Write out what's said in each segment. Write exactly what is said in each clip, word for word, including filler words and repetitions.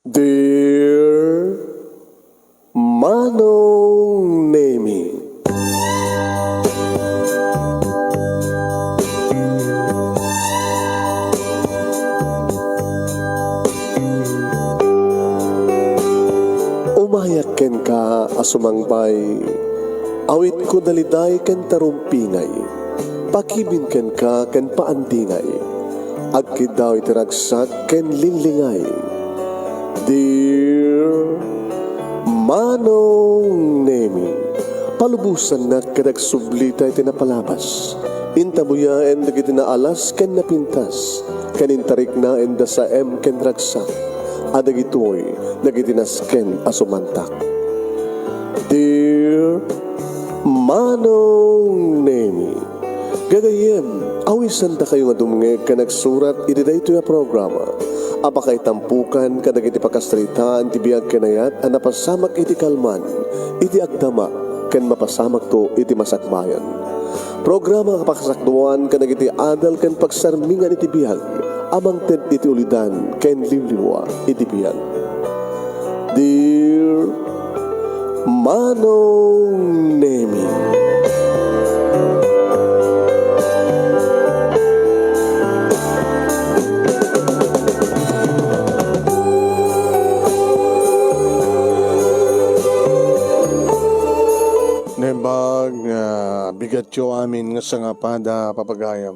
Dear Manong Nemi. Umayak kenka a sumangbay, awitko daliday ken tarumpingay, pakibin kenka ken paandingay, agkiddaw iti ragsak ken linglingay. Dear Manong Nemi, palubosannak ket agsublita iti napalabas. Intabuyaen dagiti naalas ken napintas, ken intariknaen da saem ken ragsak, a dagitoy dagiti nasken a sumantak. Dear Manong Nemi, gagayyem, awisandakayo nga dumngeg ken agsurat iti daytoy a programa a pakaitampokan kadagiti pakasaritaan ti biag ken ayat a napasamak iti kalman, iti agdama, ken mapasamakto iti masakbayan. Programa a pakasakduan kadagiti adal ken pagsarmingan iti biag a mangted iti ulidan ken liwliwa iti biag. Dear Manong Nemi. Naimbag nga bigatyo amin nga sangapada, papagayam.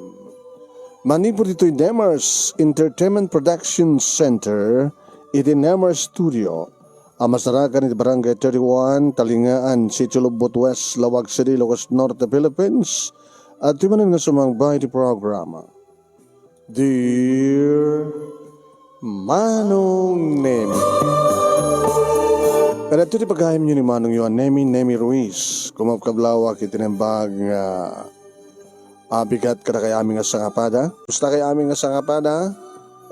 Manipud ditoy Nemars Entertainment Production Center, iti Nemars Studio, a masarakan iti Barangay thirty-one, Talingaan, Sitio Lobbot West, Laoag City, Ilocos Norte, Philippines, adtoy manen nga sumangbay iti programa. Dear Manong Nemi. Kadagitoy ti pagayamyo ni Manongyo a Nemi, Nemi Ruiz. Kumakablaawak iti naimbag nga a bigat kadakay amin nga sangapada. Kumusta kay amin nga sangapada?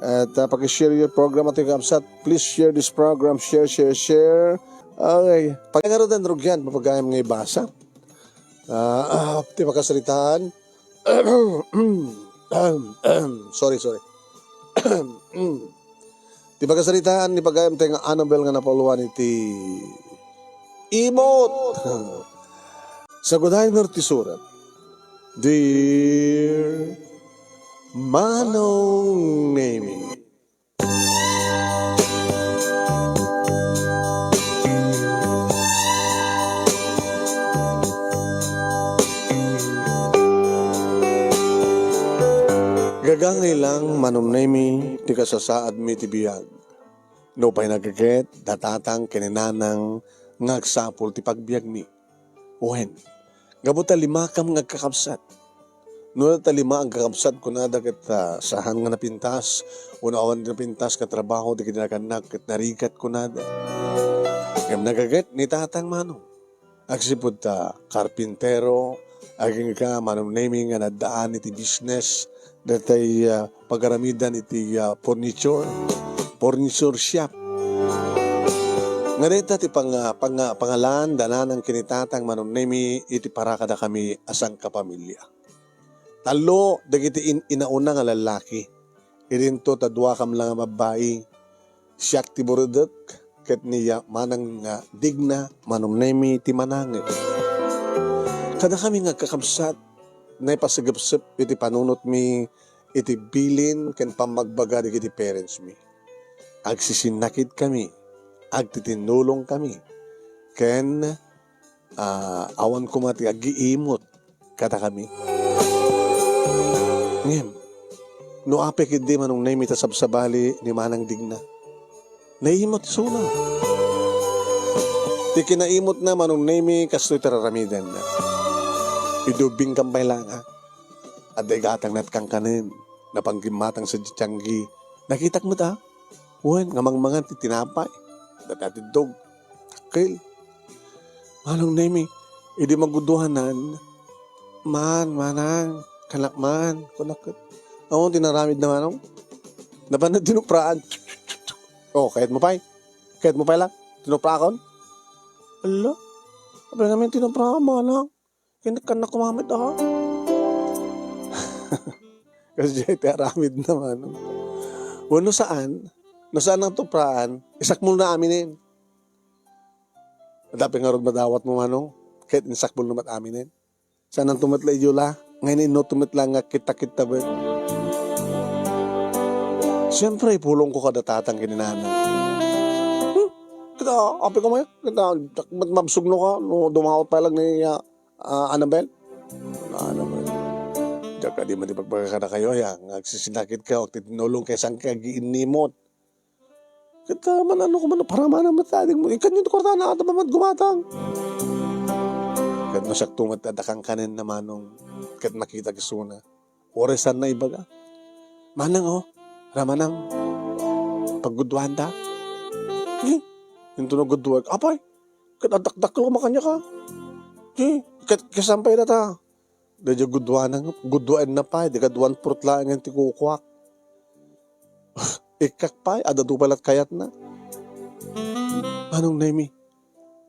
At, ah, pakishare your program, atoy kakabsat. Please share this program. Share, share, share. Okay. Pagay ngaruden, rugian, papagayam nga ibasa. Ah, ah, ti pakasaritaan. Sorry, sorry. Ti pakasaritaan ni pagayam tayo nga Annabel nga napauluan iti imot. Sagudayen nga ti surat. Dear Manong Nemi. Gagangay lang, Manong Nemi, ti kasasaadmi ti biag. Nupay nagaget, da tatang ken ni nanang nga agsapul ti pagbiagmi. Wen, gapu ta limakam nga agkakabsat. No ta lima agkakabsat kunada ket, ah, saan nga napintas, wenno awan napintas nga trabaho dagiti nagannak ket narigat kunada. Ngem nagaget ni tatang Manong. Agsipud ta karpintero, agingga Manong Nemi nga naddaan iti business, datay, ah, pagaramidan iti, ah, furniture, furniture shop. Nga dayta ti pang-, pang-, pangalan da nanang ken ni tatang Manong Nemi iti para kadakami a sangkapamilya. Tallo dagiti in-, inauna nga lallaki. Idinto ta duakam la nga babbai. Siak ti buredek, ket ni Manang nga Digna, Manong Nemi ti mananged. Kadakami nga agkakabsat, naipasegepsep iti panunotmi iti bilin ken pammagbaga dagiti parentsmi. Agsisinnakidkami, agtitinnulongkami, ken, ah, awan koma ti agiimot kadakami. Ngem, no apay ketdi Manong Nemi ta sabsabali ni Manang Digna, naimot isuna. Ti kinaimotna Manong Nemi, kastoy ti raramidenna. Idubbingkam pay la nga, adda igatang natkankanen, napanggimmatang sadiay tianggi. Nakitak met a, wen, nga mangmangan ti tinapay. Dati atiddog. Dakkel. Manong Nemi, idi maguduanan, "Man, manang, kanak man," kunak ket. Awan ti naramidna, manong. Napan na tinupraan. "Oh, kayatmo pay? Kayatmo pay la? Tinuprakon?" "Ala, apay ngamin tinupraan, manang? Kinakkannak koma met, ah." Kasdiay ti aramidna, manong. Wenno saan, No saannakto praan, isakmolna aminen. Adda pay ngarud madawatmo, Manong, ket insakmolna met aminen. Saannakto met la iyula, nga inno to met la nga kita-kita met. Siyempre, ipulongko kada tatang ken ni nanang. Hmm? Kita, apay koma, kita, ket mabsugnoka, no dumawat pay lang ni, ah, ah, Annabel. Annabel. Diak kadi man ipagbaga kadakayo, aya, nga agsisinakit ka, o titinulong kay saan ka agiinnimot. Ket, ah, man-ano koma, no, paramanan met ta, di mo, ikanyo ti kuartana, adda man met gumatang. Ket no siakto met adda kankanenna, Manong, ket makitak isuna. Uray saanna ibaga. Manang, oh, ramanang, paggudduaenda. Eh, intono gudduaek. Apay, ket adakdakkel koma kaniak. Eh, ket, ket saan pay dayta? Daydiay gudduanan, gudduaenna pay, di kad one-fourth laengen ti kukuak. Ikkak pay, adda adu pay la't kayatna. Manong Nemi,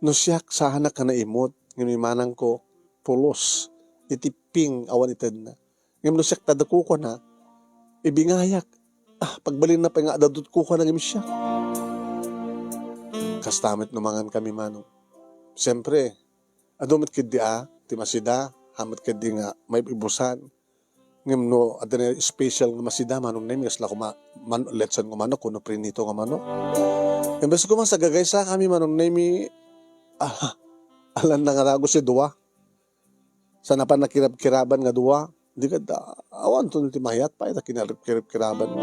no siak, saanak a naimut, ngem ni manangko, pulos, iti ping awan itedna. Ngem no siak ta adda kukuana, ibingayak. Ah, pagbalinna pay nga adda adu ti kukuana ngem siak. Kasta met no mangankami, Manong. Siyempre, adu met ketdi a, ti masida, haan met ketdi nga maib-ibusan. Ngem no adda ni special nga masida, Manong Nemi, kasla koma, man-, letson nga manok, wenno prinito nga manok. Imbes koma, sagagaysakami, Manong Nemi, ah, alanna nga dagus ti dua. Saan a pannakirabkiraban nga dua, di ket, ah, awanto ti mayat pay ta kinarabkiraban.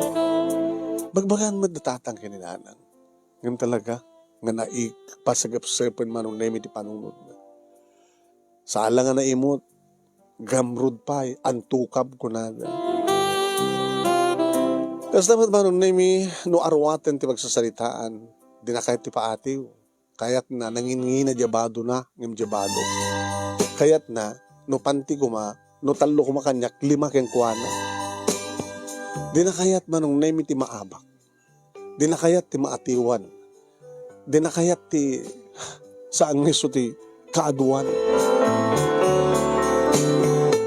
Bagbagaan met da tatang ken ni nanang. Ngem talaga, nga naipasagepsepen, Manong Nemi, ti panunotna. Saan la nga naimut, gamrud pay, antukab, kunada. Kasta met, Manong Nemi, no aruaten ti pagsasaritaan, dina kayat ti paatiw. Kayatna, nanginngina diay badona, ngem diay bado. Kayatna, no panti koma, no tallo koma kaniak, lima kenkuana. Dina kayat, Manong Nemi, ti maabak. Dina kayat ti maatiwan. Dina kayat ti saan nga isu ti kaaduan.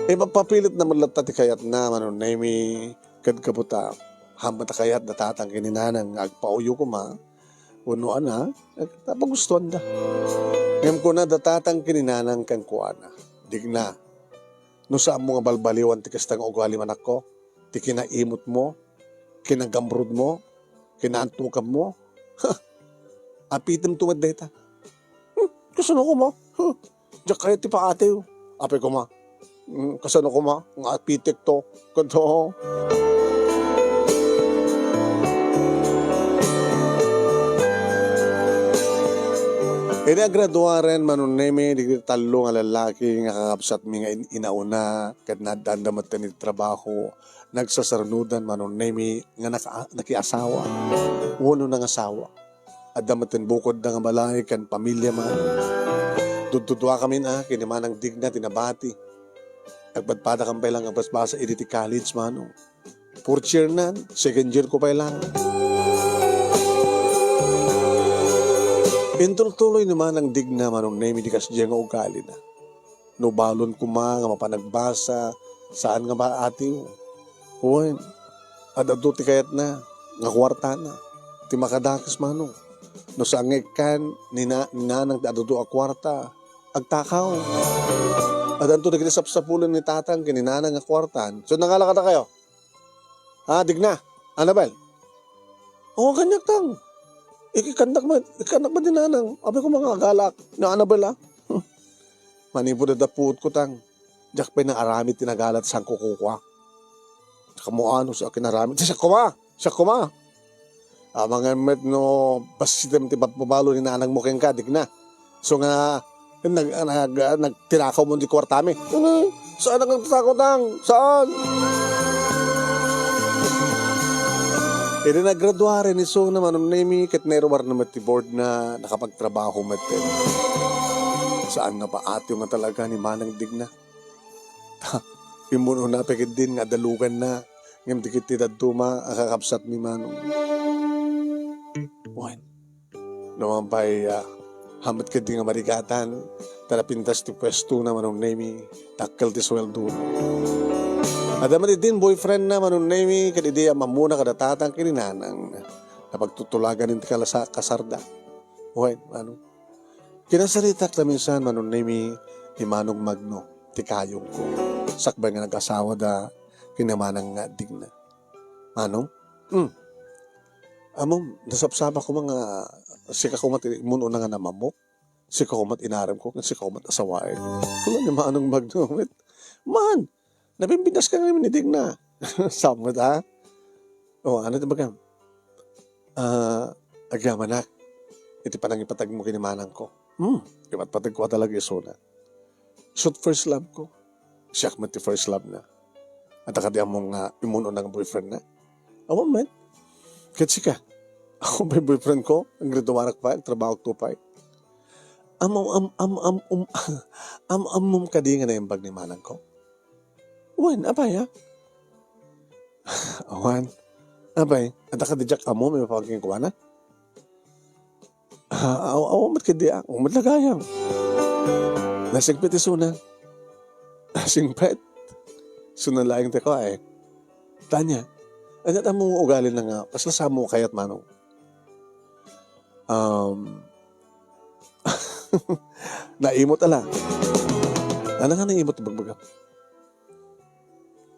Ipapapilitna met latta ti kayatna, Manong Nemi, ket gapu ta, haan met a kayat da tatang ken ni nanang nga agpauyo koma, wenno anak, ta pagustuanda. Ngem kuna da tatang ken ni nanang kenkuana, Digna, no saanmo nga balbaliwan ti kasta nga ugali, anakko, ti kinaimutmo, kinagamrudmo, kinaantukabmo, ha, apitemto met dayta. Hmm, kasano koma? Huh, diak kayat ti paatiw. Apay koma? Hmm, kasano koma nga apitekto? Kanto. Idi agraduaren, Manong Nemi, dagiti tallo nga lallaki nga kakabsatmi nga in-, inauna, ket naaddaanda metten iti trabaho, nagsasarunodan, Manong Nemi, nga naka-, nakiasawa wenno nangasawa. Adda metten bukodda nga balay ken pamilia man. Tudtuduakamin a ken ni Manang Digna ti nabati. Nagpadpadakan pay lang a basbasa idi ti college, Manong. Fourth year nan, second year ko pay lang. Intultuloy ni Manang Digna, Manong Nemi, ti kasdiay nga ugalina. No balon koma nga mapan agbasa, saan nga maatiw. Wen, adda ti kayatna nga kuartana ti makadakes, Manong. No saan nga ikkan ni na-, ni nanang ti adda a kuarta, agtakaw. Addanto dagiti sapsapulen ni tatang ken ni nanang nga kuartan. So, nangala kadakayo? Ha, Digna? Annabel? O, kaniak, tang. Ikkannak met, ikkannak met ni nanang. Apay koma nga agalak ni Annabel, a? Hmm. Manipud adda puotko, tang. Diak pay naaramid ti nagala ti sangkukukuak. Diak ammo no siak kinaramid. Siak koma! Siak koma! Amangan met no bassitem ti pagpabalo ni nanangmo kenka, Digna. So nga, nag-, nag-, nagtinakawmo ti kuartami. Ano? Saan nga nagtakaw, tang? Saan? Idi naggraduaren ni isuna, Manong Nemi, ket nairuarna met ti boardna, nakapagtrabaho met. Saan nga paatiw nga talaga ni Manang Digna. Immun-una pay ketdin nga adaluganna, ngem dagiti dadduma a kakabsatmi, Manong. Wen, no man pay, ah, haan met ketdi nga marigatan, ta napintas ti puestona, Manong Nemi, dakkel ti sueldo. Adda met idin boyfriendna, Manong Nemi, ket idi ammammona kada tatang ken ni nanang. Napagtutulagan ti kalasa-, kasarda. Wen, ano? Kinasaritak la minsan, Manong Nemi, ni Manong Magno, ti kayongko. Sakbay nga nag-asawada, ken ni Manang nga Digna. Manong? Hmm. Ammom, nasapsapa koma nga sika koma ti immun-una nga namamok. Sika koma ti inaramko, ken sika koma ti asawaek. Kuna ni Manong Magno met, "Man, nabimbinaska ngamin ni Digna." Sa met, ha? O, ano ti bagam? Ah, agyamanak iti panangipatagmo ken ni manangko. Hmm, ipatpatagko a talaga isuna. Isut' first love ko. Siak met ti first love na. Adda kadi ammom nga immun-una nga boyfriend na? Awan met. Ket sika? Ako pay boyfriend ko, aggraduarak pay, agtrabahok to pay. Am, am, am, am, am, um, am, ammom kadi nga naimbag ni manangko? Wen, apay, a? Awan. Apay, adda kadi diak ammom a maipapan kenkuana? Ah, aw-, awan met kadi, a. Awan met la gayam. Nasingpet isuna. Nasingpet? Isuna laeng ti kua, e. Tanya, ania ti ammom nga ugalina nga kasla saan mo kayat, manong? Um, naimot a la. Ano nga naimot, bagbagam?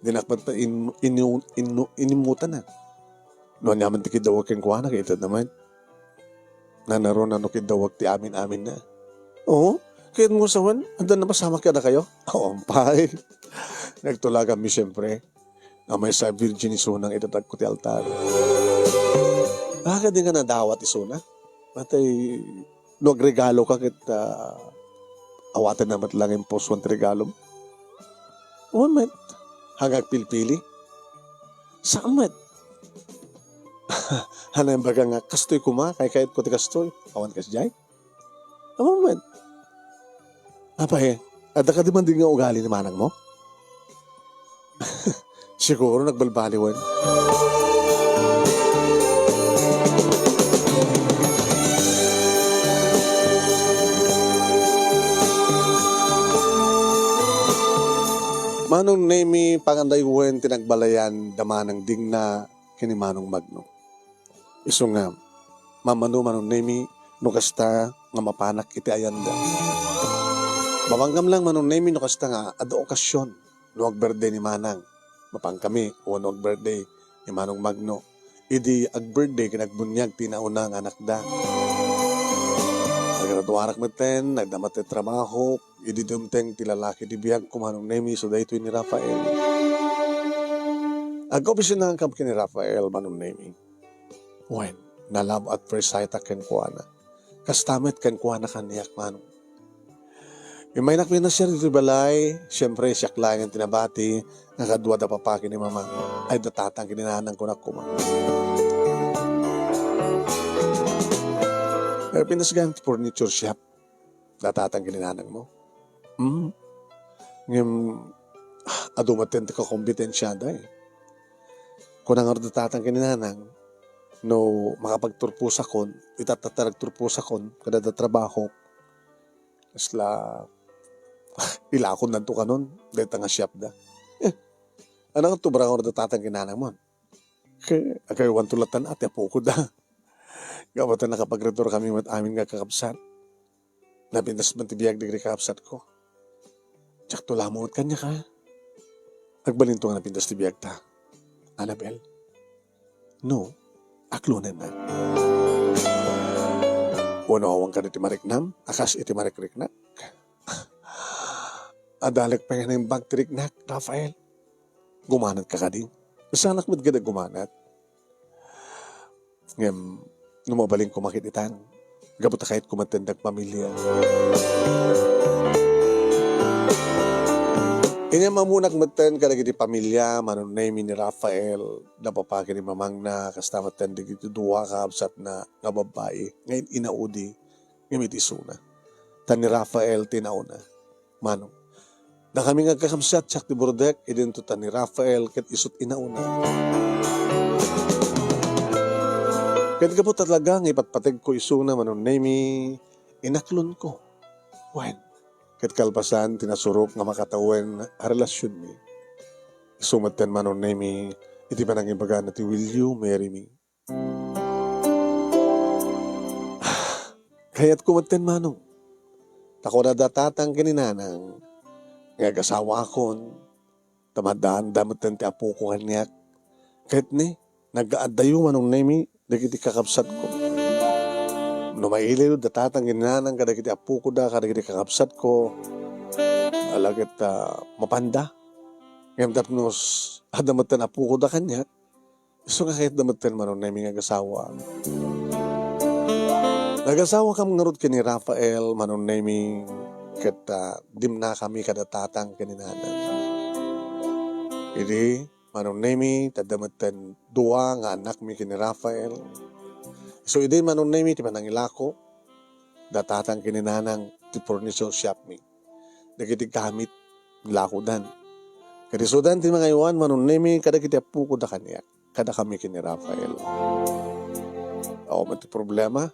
Dinak met in-, inu-, inu-, inimutana. No aniaman ti kiddawag kenkuana, ket itedna met. Nanaruna no kiddawag ti amin-aminna. Oo, kayatmo sawen, adda napasamak kadakayo? Awan pay. Nagtulaganmi, siempre. A maysa a virgin isuna nga idatagko ti altar. A, kadi nga nadawat isuna? Atay, no agregaloka ket, ah, awatenna met la nga impusoan ti regalom? Wen met. Haan nga agpilpili? Saan met. Haan nga imbaga nga, "Kastoy koma, kaykayatko ti kastoy." Awan kasdiay? Awan met. Apay, adda kadi man di nga ugali ni manangmo? Siguro nagbalbaliwen. Manong Nemi, pangandaywen ti nagbalayan da Manang Digna ken ni Manong Magno. Isu nga, mamano, Manong Nemi, no kasta nga mapanak iti ayanda. Mapanggam lang, Manong Nemi, no kasta nga adda okasion no ag-birthday ni Manang. Mapankami, o no ag-birthday ni Manong Magno. Idi ag-birthday ken agbuniag ti nauna nga anakda. Nagraduarak metten, nagdama ti trabahok, idi dumteng ti lalaki ti biagko, Manong Nemi, isu daytoy ni Rafael. Agkaopisinaankami ken ni Rafael, Manong Nemi. Wen, na-love at first sight-ak kenkuana. Kasta met kenkuana kaniak, Manong. Immaynak pinasiar ditoy balay, siempre, siak laeng ti nabati nga kadua da papa ken ni mama, ay, da tatang ken ni nanang, kunak koma. Pero pinasgan ti furniture shop. Da tatang ken ni nanangmo? Hmm. Ngem, adu met ti kakompetensiada, e. Kuna ngarud da tatang ken ni nanang, no makapagturposakon, itatta ti nagturposakon, kada da trabahok, kasla, ilakon nanto kanon, dayta nga shopda. E, ania ngarud ti ubra ngarud da tatang ken ni nanangmo? Ke, agaywanto latta a ti apokon da. Gapu ta nakapagretor kami met amin nga kakabsat. Napintas met ti biag dagiti kakabsatko. Diakto la met kaniak, a. Agbalinto nga napintas ti biagta. Annabel. No, aklonennak. Wenno awan kadi ti mariknam, a kas iti marikriknak. Adalek pay nga naimbag ti riknak, Rafael. Gumanatka kadi? Saanak met gada gumanat. Ngem, no mabalin koma ket itan, gapu ta kayatko met ti agpamilia. Inyam-ammonak metten kadagiti pamilia, Manong Nemi, ni Rafael, da papa ken ni mamangna, kasta metten dagiti dua a kabsatna nga babbai nga in-inaudi ngem iti isuna. Ta ni Rafael ti nauna. Manong. Dakami nga agkakabsat, siak ti burdek, idinto ta ni Rafael ket isut' inauna. Ket gapu ta talaga nga ipatpategko isuna, Manong Nemi, inaklonko. Wen, ket kalpasan ti nasurok nga makatawen a relasionmi. Isu metten, Manong Nemi, iti panangibagana ti Will You Marry Me? Kayatko metten, manong. Ta kunada tatang ken ni nanang nga agasawaakon, ta maddaanda metten ti apoko kaniak. Ket ni, naggaaddayo, Manong Nemi, dagiti kakabsatko. No mailiw da tatang ken ni nanang kadagiti apokoda, kadagiti kakabsatko, ala ket, ah, mapanda. Ngem tapno s-, adda metten apokoda kaniak, isu nga kayatda metten, Manong Nemi, nga agasawa. Nagasawakami ngarud ken ni Rafael, Manong Nemi, ket, ah, dimnakami kada tatang ken ni nanang. Idi, Manong Nemi, ti adda metten dua nga annakmi ken ni Rafael. Isu idi, Manong Nemi, ti panangilako da tatang ken ni nanang ti furniture shop mi. Dagiti gamit, lakodan. Ket isudan ti mangaywan, Manong Nemi, kadagiti apokoda kaniak, kadakami ken ni Rafael. Awan met ti problema,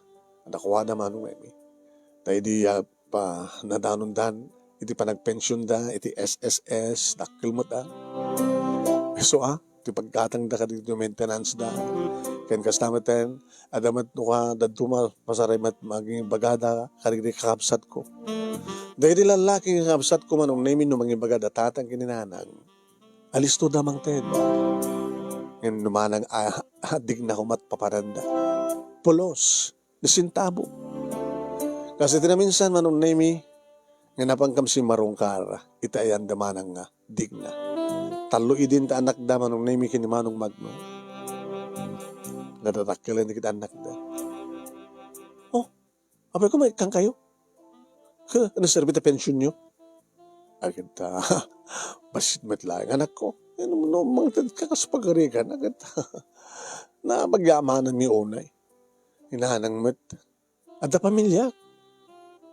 adakuada, Manong Nemi. Ta idi, ah, pa, nadanondan iti panagpensionda iti S S S, dakkel met, ah. Isu, ah, ti paggatangda kadagiti maintenance da. Ken kasta metten, adda met no ka, daduma, pasaray met mangibagada kadagiti kakabsatko. Dagiti lallaki nga kakabsatko, Manong Nemi, no mangibaga da tatang ken ni nanang, alisto da mangted. Ngem no manang a-, adigna koma ti paparanda, pulos, ni sentabo. Kas iti naminsan, Manong Nemi, nga napankam simmarungkar iti ayanda manang nga digna. Tallo idin ti annakda, Manong Nemi, ken ni Manong Magno. Nadadakkelen dagiti annakda. "Oh, apay ko, maikkankayo? Ka, ano serbi ti pensionyo?" Agid ta, "Bassit met laeng, anakko. Eh, no, no, mangted ka kas pagarigan, agid ta, napagyamananmi unay. Ni nanang met, adda pamiliak.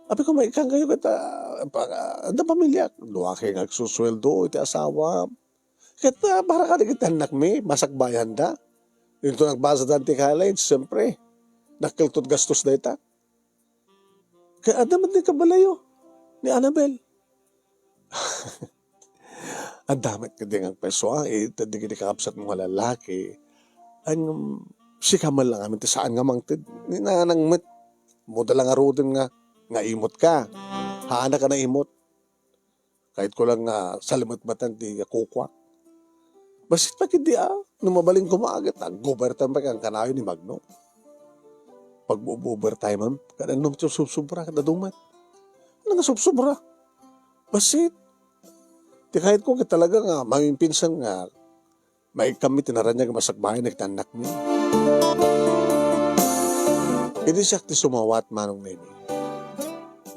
Apay ko, maikkankayo ket, ah, pa-, adda pamiliak. Duakay nga agsusueldo iti asawam. Ket, ah, para kadagiti annakmi, masakbayanda. Dito nagbasada ti college, siyempre, dakkelto ti gastos dayta. Ket adda met ni kabalayo, ni Annabel." Adda met kadi nga agpayso, ah, ita dagiti kakabsatmo nga lallaki. Ngem sika met laeng ngamin ti saan nga mangted. Ni nanang met, adda la ngaruden nga, nga imot ka. Haanna ka naimot. Kayatko lang nga salimetmetan ti kukuak. Bassit pay ketdi, ah, no mabalin koma, agid ta, ag-overtime pay kan kanayon ni Magno. Pag-overtime, kada no subsubra, kada dumat. Ano nga subsubra? Bassit. Ti kayatko ket talaga nga, maminsan nga, maikkanmi ti naraniag nga masakbayan dagiti annakmi. Idi siak ti sumawat, Manong Nemi.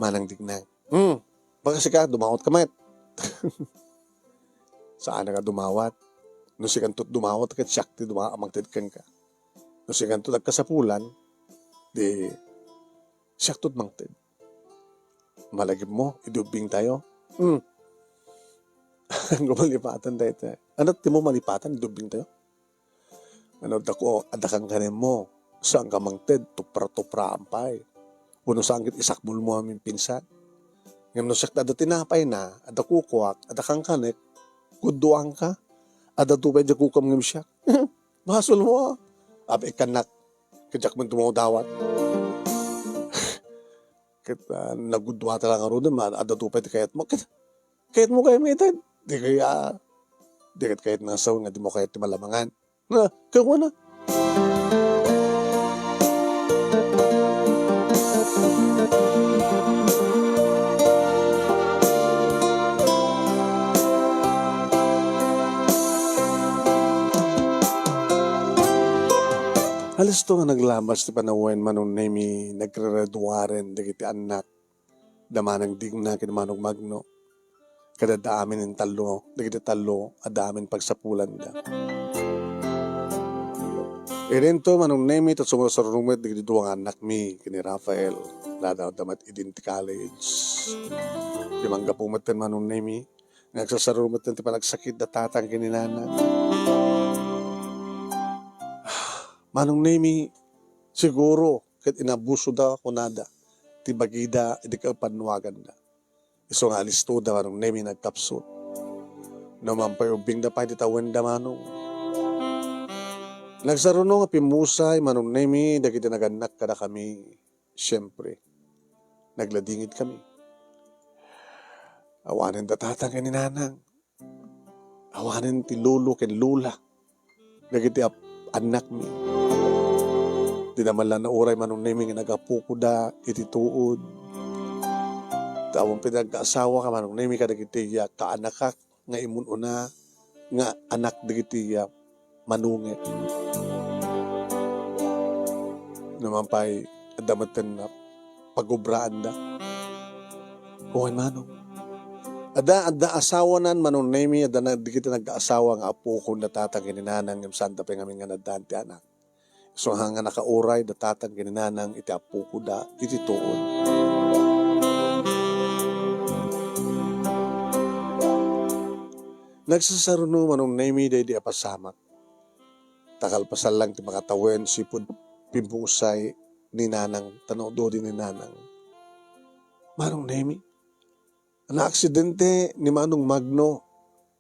Manang Digna. Hmm, baka sika, dumawat ka met. Saan nga dumawat? No sikanto dumawat, ket siak ti duma-, mangted kenka. No sikanto agkasapulan, di siakto mangted. Malagipmo, idi ubbing tayo. Hmm. Gumalipatan tayo, te. Ano ti mo malipatan, idi ubbing tayo? Ano, dako, adda kankanenmo. Saan ka mangted, tupra-tupraan pay. Wenno saan ket isakbol mo amin pinsan. Ngem no siak adda tinapay na, adda kukuak, adda kankanek, gudduan ka. Adda tupay di kukam ngem siak. Basol mo, ah. Abi, ikkannak. Kadiak man dumawdawat. Ket, ah, nagudduata lang ngaruden, ma-, adda tupay ti kayatmo. Ket, kayatmo kayat nga ited? Di kaya, di ket kayat nga sawen nga di mo kayat ti malamangan. Na, kaya na. Alisto nga naglabas ti panawen, Manong Nemi, nagrereduaren dagiti annak da Manang Digna ken Manong Magno. Ket adda amin intallo, dagiti tallo, adda amin pagsapulanda. Idinto, Manong Nemi, ta sumarsarunong met dagiti dua nga annakmi ken ni Rafael. Nadawda met idin ti college. Di manggapu metten, Manong Nemi, nga agsasarunong metten ti panagsakit da tatang ken ni nana. Manong Nemi, siguro ket inabusoda kunada ti bagida idi kapannuaganda. Isu nga alistoda, Manong Nemi, nagkapsut. No mapan pay ubbingda pay ti tawenda, Manong. Nagsarunong a pimmusay, Manong Nemi, dagiti nagannak kadakami. Siempre, nagladingit kami. Awanen da tatang ken ni nanang. Awanen ti lolo ken lola dagiti ap-, annakmi. Dida man la nauray, Manong Nemi, nga nagapukoda iti tuod. Ta awan pay nagkaasawa ka, Manong Nemi, kadagiti, ah, kaanakak nga immun-una nga anak dagiti, ah, manongek. Naman pay, adda metten nga pagubraanda. Wen, Manong. Adda, adda asawanan, Manong Nemi, adda na, dagiti nagkaasawa nga apukon da tatang ken ni nanang, ngem saanda pay ngamin nga naddaan ti anak. Isu nga nakauray da tatang ken ni nanang iti apukoda iti tuod. Nagsasaruno, Manong Nemi, daydi a pasamak. Ta kalpasan lang ti makatawen, sipud pimbusay ni nanang, ta naud-udi ni nanang. Manong Nemi, naaksidente ni Manong Magno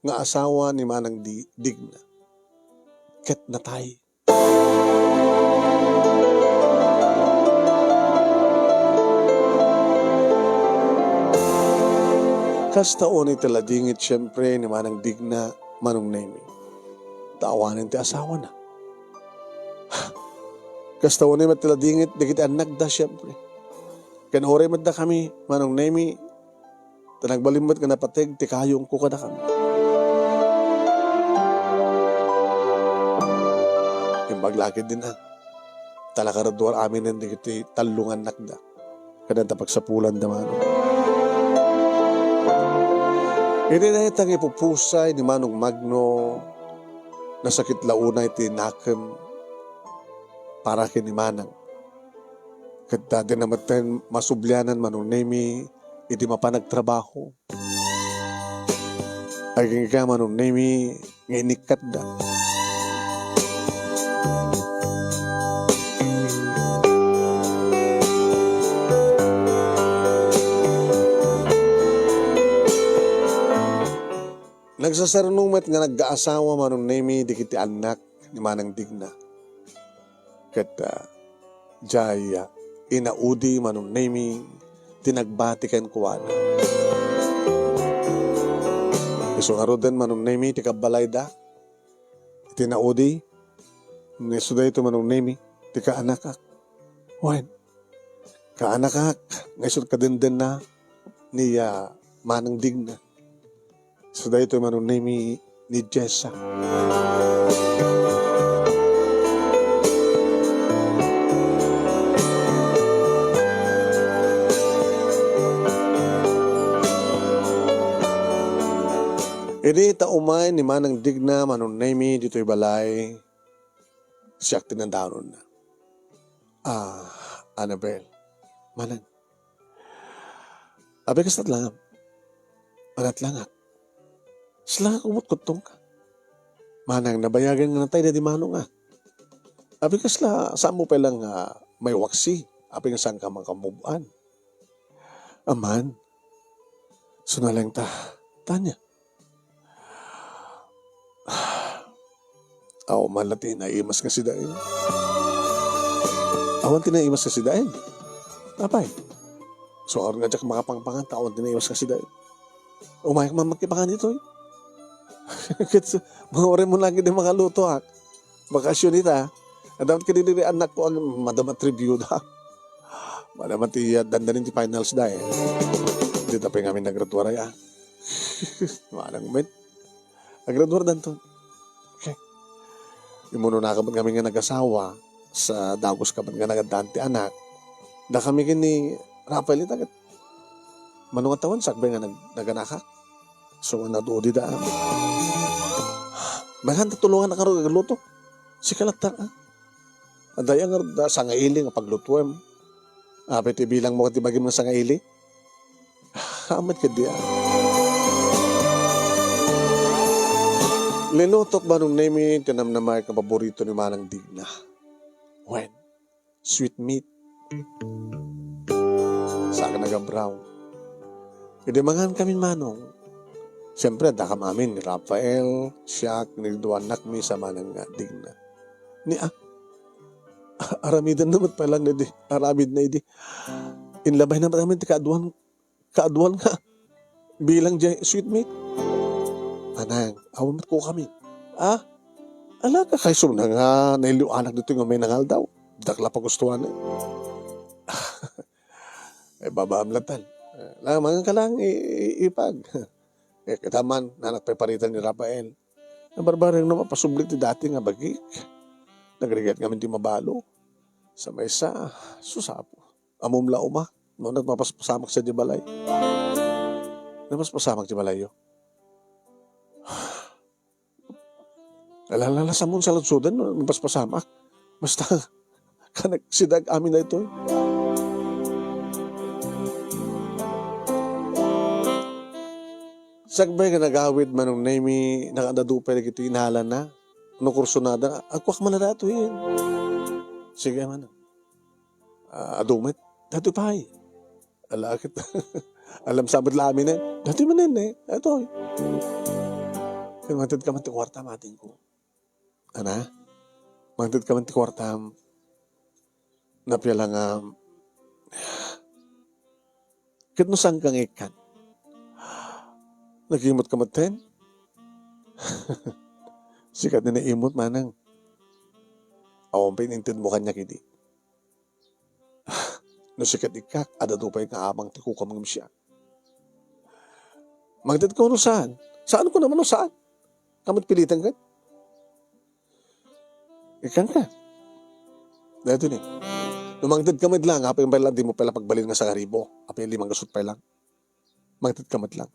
nga asawa ni Manang Di-, Digna. Ket natay. Kasta unay ti ladingit, siempre, ni Manang Digna, Manong Nemi. Ta awanen ti asawana. Kasta unay met ti ladingit dagiti annakda, siempre. Ken uray met dakami, Manong Nemi, ta nagbalin met nga napateg ti kayongko kadakami. Imbag la ketdin a, ta nakaraduar aminen dagiti tallo nga annakda. Kadanta pagsapulanda, Manong. Idi dayta nga ipupusay ni Manong Magno, nasakit la unay ti nakem para ken ni Manang. Ket dayta na metten masublianan, Manong Nemi, idi mapan agtrabaho. Agingga, Manong Nemi, nga inikkatda. Nagsasaruno met nga nagkaasawa, Manong Nemi, dagiti annak ni Manang Digna. Ket, ah, diay, ah, inaudi, Manong Nemi, ti nagbati kenkuana. Isu ngaruden, Manong Nemi, ti kabbalayda. Iti naudi, isu daytoy, Manong Nemi, ti kaanakak. Wen, kaanakak, nga isu kadendena ni, ah, Manang Digna. Isu daytoy, Manong Nemi, ni Jessa. Idi ta umay ni Manang Digna, Manong Nemi, ditoy balay, siak ti nandanonna. Ah, Annabel. Manang. Abi, kasta la nga. Manat la nga. Sila nga kumot kuttong ka. Manang, nabayagan nga natay dadi Manong, ah. Abi, kasla, saan mo pay lang nga may waksi? Abi, nga saan ka makamove on? Aman, sunaleng ta. Tanya. Awan man la ti naimas nga sidaen. Awan ti naimas nga sidaen. Apay? So, aron nga diak makapangpangan, ta awan ti naimas nga sidaen. Umayak man makipangan ditoy. Ket sa, mga oray mo lagi di makaluto, ha? Bakasyon ita. Adamat ka diri, anak ko, ang madama tribute, ha? Madama ti, ah, dandanin ti finals da, eh. Di ta pay ngamin nagraduar, ay, ah. Manang met. Agraduar danton. Okay. Immuno na kabat ngamin nga nagasawa, sa dagus kabat nga nagaddaan ti anak. Da kami ken ni Rafael ita ket mano nga tawen sakbay nga nag-, naganaka. So, nga nadudi da. Magan ta tulungan na karo agluto. Sika latta, ah. Adaya nga da sangaili nga paglutuem. Apay ti bilang mo ket ti bagim nga sangaili? Amet ket di, ah. Linutok, Manong Nemi, ti namnamaek nga paborito ni Manang Digna. Wen, sweet meat. Sa akin naga-brown. Idi mangan kami, Manong. Siyempre, adda kam amin ni Rafael, siak, ni duannak mi sa Manang nga Digna. Ni, ah, aramiden na met pay lang idi. Aramid na idi. Inlabayna met amin ti kaaduan, kaaduan nga bilang diay sweetmeat. Manang, awan met kukami. Ah? Ala, kakaisuna nga nailio anak ditoy nga may nangaldaw. Dakla pagustuanen. Ay, babaam latan. Ala, mangan ka lang, i-, i-, ipag. Eh, kita man, nanak pay paritan ni Rafael. Nabarbareng no mapasubli ti dati nga bagik. Nagrigat ngamin ti mabalo. Sa maysa, susapo. Amom la uma, no, nagmapaspasamak sa di balay. Napaspasamak di balayyo. Alalalas amon sa lagsoden, no, nagpaspasamak. Basta, kanak sidag amin na ito. Sakbay nga nagawid Manong Nemi, nakadadu pay dagiti inalana. No kursunada, agkuak man na datoyen. Sige man. Ah, adu met. Datoy pay. Ala, ket alam sabet la amin, eh. Datoy manen, eh. Datoy. Ket mangted ka man ti kuarta, mating ko. Ana? Mangted ka man ti kuartam. Napia la nga, ket no saan ka nga ikkan? Nagimot ka metten? Sika ti naimot, manang. Awan pay inintedmo kaniak idi. No sika ti ikkak, adda pay nga amang ti kukam ngem siak. Mangted ka no saan? Saan ko naman no saan? Kamat pilitan ket? Ikkan ka. Dayto ni. No mangted ka met lang, apay pay lang, di mo pala pagbalin nga sangaribo. Apay limang gasut pay lang. Mangted ka met lang.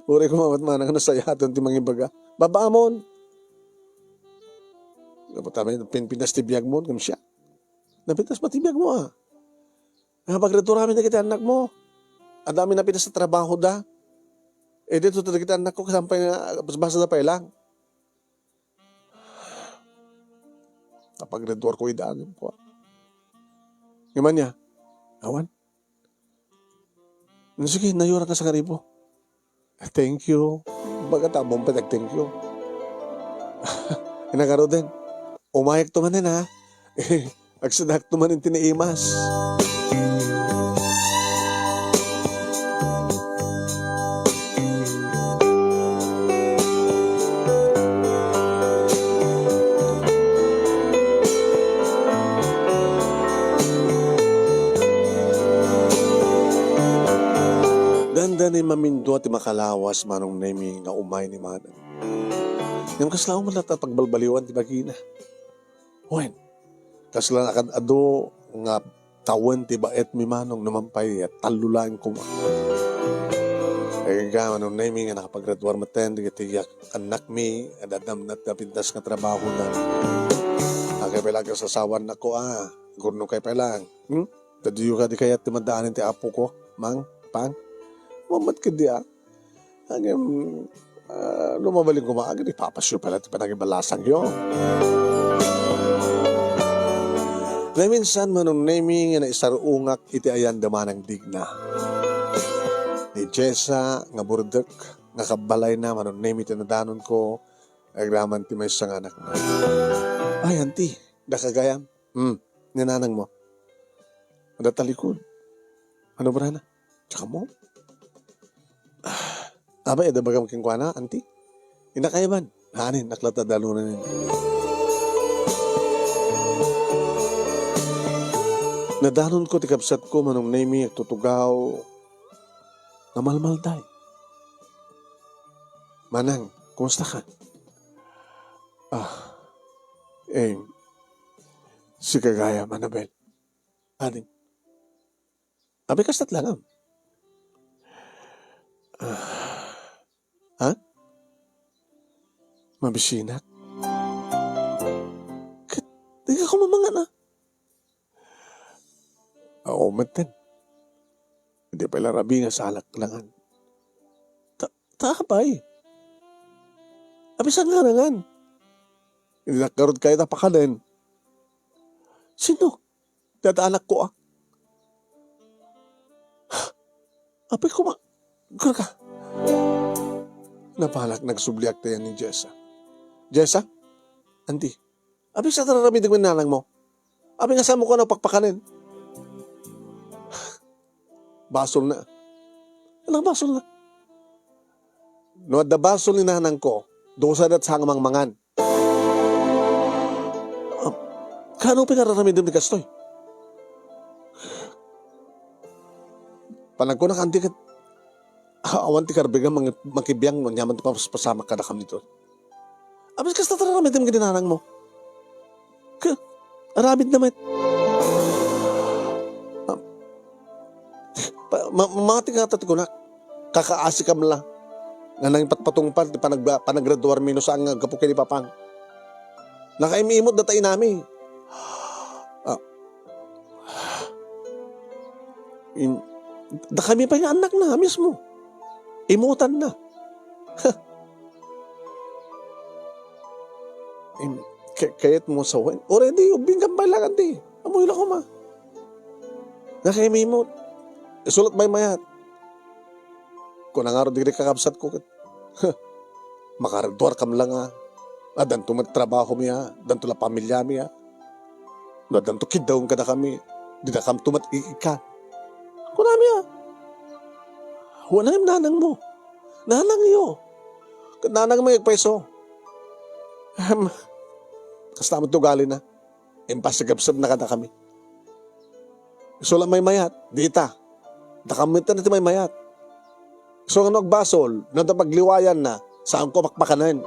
Uray ko mamatmanang nasayaton ti mangibaga. Babaamon. Napatay, pinpinas ti biagmon, ngem siak. Napintas pay ti biagmo, ah. Napagretuar amin dagiti annakmo. Adda amin napintas a trabahoda. Eh, dito dagiti annakko, kasampay nga basbasada pay lang. Napagretuar ko ida, ano ko. Ngem ania? Awan. No, sige, nayurak nga sangaribo. Thank you. Baga ta, bumpet, ag-thank you. Inagaruden. Umayek to manen, ha? Agsadak to manen ti naimas. Dandani mamindua ti makalawas, Manong Nemi, nga umay ni Manang. Ngem kasla met latta pagbalbaliwan ti bagina. Wen, kasla nakaad-adu nga tawen ti baet mi, Manong, no man pay tallo laeng koma. Ay, ga, Manong Nemi, nga nakapagretuar metten dagiti annakmi, adda met napintas nga trabahoda. Agay pay lang kas asawan nako, ah. Gurno kay pay lang. Hmm? Tadiyo kadi kayat ti maddaanen ti apo ko, Mang, Pang? Mamat kadi, ah. Ngem, ah, no mabalin koma, agay, ipapasyo pay lang ti panagibalasangyo. Naminsan, Manong Nemi, nga naisarungak iti ayan da Manang Digna. Ni Jessa nga burdek, nga kabbalayna, Manong Nemi, ti nadanonko, agraman ti maysa nga anakna. Ay, anti, dakagayam. Hmm, ni nanangmo. Adda talikod. Ano brana? Tsaka mo? Abay, adda bagam kenkuana, anti? Inakayban. Hanin, naklata dalunan. Nadanonko ti kabsatko, Manong Nemi, agtutugaw. Namalmalday. Manang, kumusta ka? Ah, eh, sika gayam, Annabel. Ading. Abay, kastat langam. Ah, ha? Mabisinak? Ket, di ka kumamangan, ah. Aw, metten. Di pay la rabii nga salak langan. Ta, ta apay? Abay, saan nga nangan? Idi nakkarod kayo ta pakanen. Sino? Dada anakko, ah. Apay koma, kurka. Napanak nagsubliak tayan ni Jessa. Jessa? Anti, apay sa tararamidek man nanang mo? Apay nga saan mo kano pakpakanen? Basolna. Ala, basolna. No adda basol ni nanangko, dusa dat sa nga mangmangan. Ah, kaano pay nga ar-aramidem ti kastoy? Panagkunak, anti ket, ah, awan ti karbigam mang-, makibiang no aniaman ti papaspasamak kadakami ditoy. Apay kasta ti ar-aramidem ken ni nanangmo? Ka-, aramidna met. Ah, pa-, ma-, mati nga ti kunak, kakaasi kam la. Nga nangipatpatungpal ti panag-, panagraduarmi no saan nga gapu ken ni Papang. Nakaim-imot data inami. Ah. In-, dakami pay nga annakna mismo. Imutanna. Im-, kay-, kayatmo sawen? Already, ubbing kampay lang, andi. Amoy la koma. Nakaimimot. Isulat maymayat. Kuna ngarud dagiti kakabsatko ket, makaraduarkam la nga. Addanto met trabahom ya, addanto la pamilyam ya. No addanto kiddawen kadakami, didakam met ikkan. Kunami a, "Wen, nanangmo. Nanangyo. Ket nanangmo nga agpayso." Ahem. Kasta met ti ugalina. Impasagabsabna kadakami. Isu la maymayat, dita. Dakam met ti maymayat. Isu nga no agbasol, no adda pagliwayanna, saanko pakpakanen.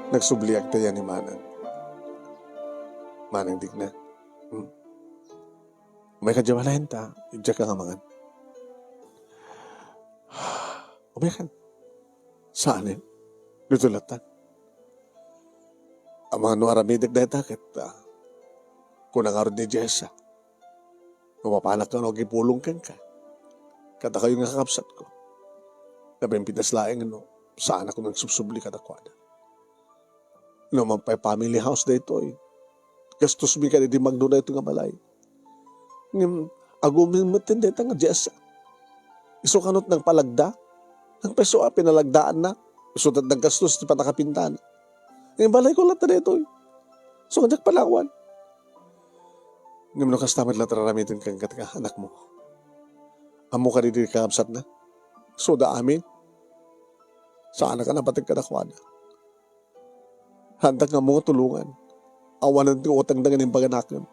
Nagsubliak dayta ni Manang. Manang Digna. Hmm. Umayka diay balayen ta, diak nga mangan. Umaykan. Saanen. Ditoy lattan. Amangan no aramidek dayta ket, ah, kuna ngarud ni Jessa, no mapanak kano agipulong kenka, kadakayo nga kakabsatko. Napimpitas laeng no saanak nga agsubsubli kadakuada. No man pay family house daytoy, gastosmi kadi ti magno daytoy nga balay. Ngem agumin met dayta nga Jessa. Isu kano ti nangpalagda. Nagpayso a pinalagdaanna. Isu ti naggastos ti pannakapintana. Ngem balayko latta daytoy. Isu nga diak palawan. Ngem no kasta met la ti ar-aramiden kenka ti anakmo, ammo kadi ti kakabsatna? Isuda amin. Saanak a napateg kadakuada. Haandak nga ammo nga tulongan. Awanen ti utangda nga imbaganakem.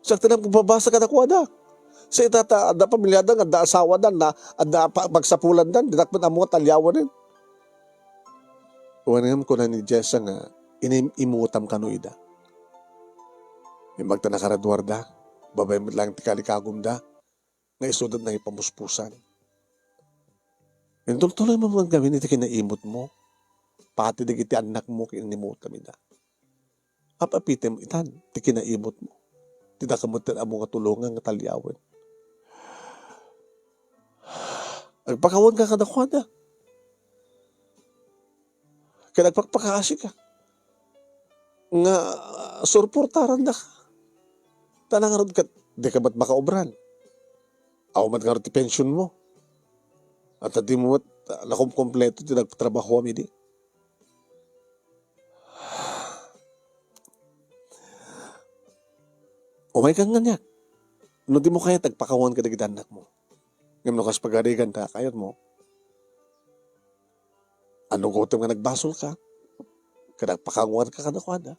Siak ti nagpababasa kadakuada. Sa ita ta adda pamilyada nga adda asawada, adda pa-, pagsapulandan, dinak met ammo nga talyawanen. Wen ngem kuna ni Jessa nga inim-imutam kano ida. Imbag ta nakaraduarda, babaen met laeng ti kalikagumda, nga isuda ti nangipamuspusan. Intultuloymo met ngamin iti kinaimutmo, pati dagiti annakmo ket inimutam ida. Ap-apitem itan ti kinaimutmo. Ti dakam met ti ammo nga tulongan nga talyawen. Agpakawanka kadakuada. Ket agpakpakaasika nga, ah, surportarandaka. Ta ngarud ket dika met makaubran. Aw met ngarud ti pensionmo. Ket dimo met, ah, nakumkompleto ti nagtrabahoam idi. Umaykan kaniak. No dimo kayat, agpakawan kadagiti annakmo. Ngem no kas pagarigan ta kayatmo, anugotem nga nagbasolka, ket agpakawanka kadakuada.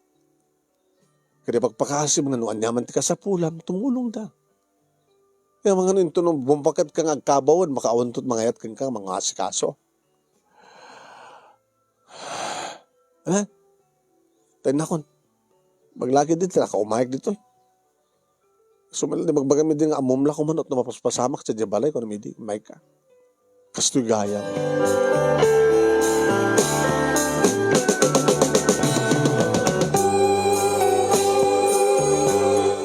Ket ipakpakaasim nga no aniaman ti kasapulam, tumulongda. Kaya mga no, inton no bumbaket ka nga agkabawen, makaawanto ti mangayat kenka, mangasikaso. Ha? Tayo nakon. Maglagi dito, nakaumayag dito. Sumala di magbagam idi nga ammom la kuman no mapaspasamak sa diay balay, kuno idi, "Mayka." Kastoy gayam.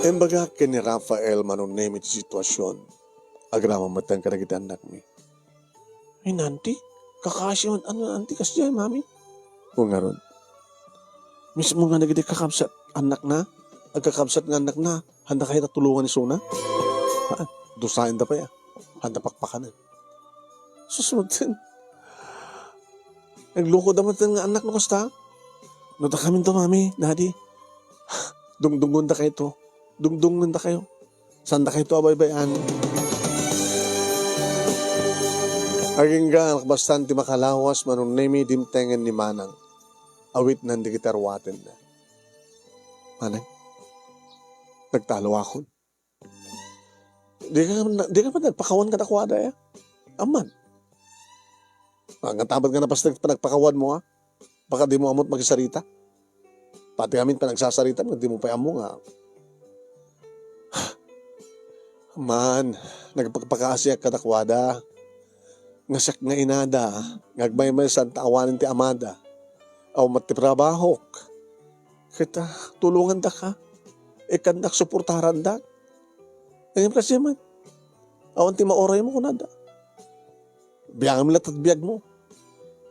Imbagak ken ni Rafael manunnem iti situasion. Agraman met kadagiti annakmi. Ay, nanti? Kakaasi man, ano, nanti, kasdiay, mami? O ngarud. Mismo nga dagiti kakabsat, annakna, agkakabsat nga annakna, haanda kayat a tulongan isuna? Ha? Dusaenda pay, ah. Haanda pakpakanen. Sus, magtin. Nagloko da met nga annak no kasta. No dakaminto, Mami, Daddy, dungdungondakayto. Dungdungondakayo. Saandakayto a baybay-an. Agingga, nakabastan ti makalawas, Manong Nemi, dimtengen ni Manang. Awitnan dagiti aruatenna. Manang, nagtaloakon. Dika, dika met nagpakawan kadakuada, ya? Amman. Nga, nga tamat nga napasnek panagpakawanmo, a? Baka dimo ammo ti makisarita. Pati amin panagsasarita, nga dimo pay ammo nga. Man, nagpakpakaasiak kadakuada. Nga siak nga inada, nga agmaymaysa ta awanen ti amada. Awan met ti trabahok. Ket, ah, tulongandaka. Ikkannak, suportarandak. Ngem kasta met. Awan ti mauraymo, kunada. Biangem latta ti biagmo.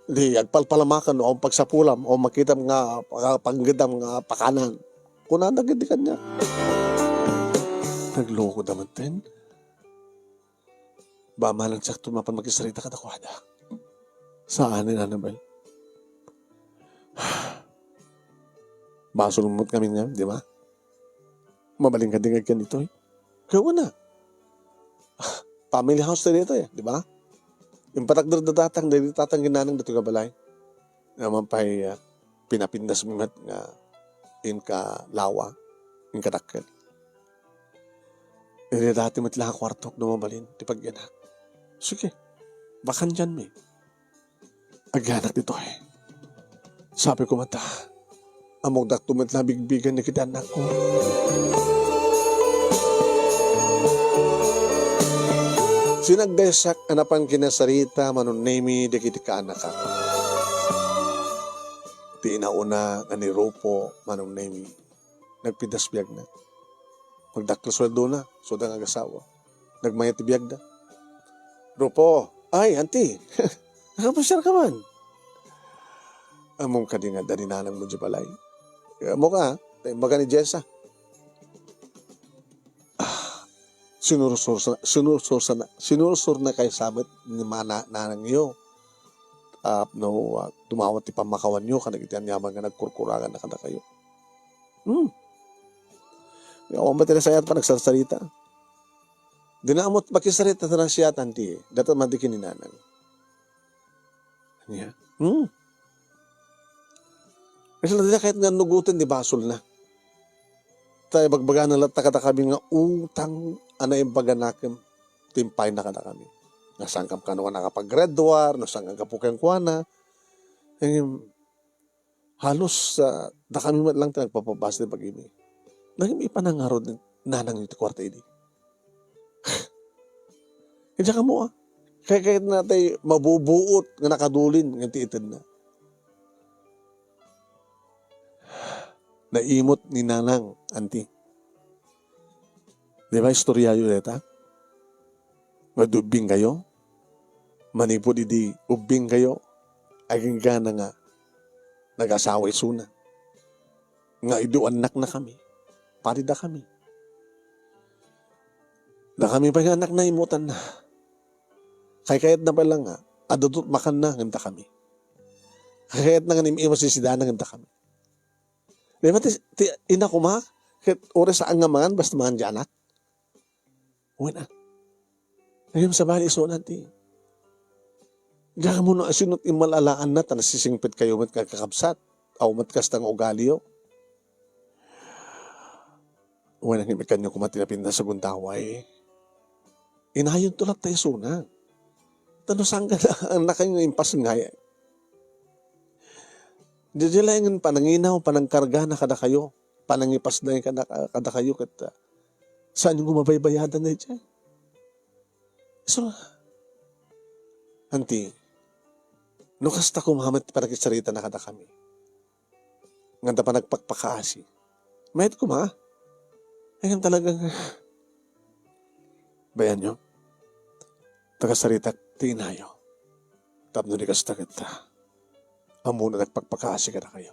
Di agpalpalamakan no awan pagsapulam, awan makitam nga, ah, panggedam nga pakanan. Kunana gidi kaniak. Nagloko da metten. Ba, managsiakto mapan makisarita kadakuada. Saan ni Annabel. Basol met ngamin nga, di ba? Mabalin kadi nga agkan ditoy. Kaya wala. Family house tayo ditoy, di ba? Impatakder da tatang, dagiti tatang ginanang ditoy nga balay. Naman pa'y, ah, pinapindas mi met nga inka lawa, inka dakkel. Iti dati met la nga kuartok no mabalin ti pagyanak. Sige, bakandianmi. Agyanak ditoy. Sabi ko met, ammokdakto met la bigbigen dagiti annakko. Sinagdaysak a napan kinasarita, Manong Nemi, dagiti kaannakak. Ti inauna nga ni Rupo, Manong Nemi, nagpintas biagna. Magdakkel sueldona, isu da nga agasawa. Nagmayat ti biagda. Rupo, ay, anti, nakapasiarka man. Ammom kadi nga adda ni nanangmo idiay balay? Ammok a, ta imbaga ni Jessa. Ah, sinursur sa-, sinursur sana, sinursurna kaysa met ni mana-, nanangyo. Tapno, ah, dumawat ti pammakawanyo kadagiti aniaman nga nagkurkuranganna kadakayo. Hmm. Awan met ti nasayaat panagsarsarita. Dina ammo makisarita ti nasayaat, anti, dayta met di ken ni nanang. Ania? Hmm. Kasla dina kayat nga annugoten ti basolna. Ta ibagbagana latta kadakami nga utang a naimbaganakem ti impayna kadakami. No saankam kano nga nakapag-Red Dwarf, no saankam gapu kenkuana. Ngem, halos, ah, dakami met lang ti nagpapabasa ti bagimi. Nagim ipanangarod ni nanangyo ti kuarta idi. Diak ammo, ah. Kay, kay natay mabubuot nga nakadulin nga ti itedna. Naimot ni nanang, anti. Di ba, istoryayo dayta? Nga ubbingkayo? Manipud idi ubbingkayo, agingga nga nagasawa isuna. Nga idi annaknakami, padidakami. Dakami pay nga annakna, imutanna. Kaykayatna pay lang nga, adda makanna ngem dakami. Kaykayatna nga im-ima sisidana ngem dakami. Di ba ti, ti ina koma, ket uray saan nga mangan, basta mangan ti anak? Wen a. Ngem sabali, isuna ti, diak ammo no asino ti immal-alaanna ta nasisingpetkayo met nga kakabsat. Awan met kasta nga ugaliyo. Wen a, ngem ikkanyo koma ti napintas a gundaway. Inayonto latta isuna. Ta no saan nga annakkayo nga impasngay. Diay laengen pananginaw, panangkargana kadakayo, panangipasday kada-, kadakayo, ket, ah, saanyo nga mabaybayadan daydiay? So, anti, no kasta koma met ti panagsaritana kadakami, nga adda panagpakpakaasi, mayat koma. Ay, ngem talaga nga, bayanyo, ta kasaritak ti inayo. Tapno di kasta ket, ah, ammona nagpakpakaasi kadakayo.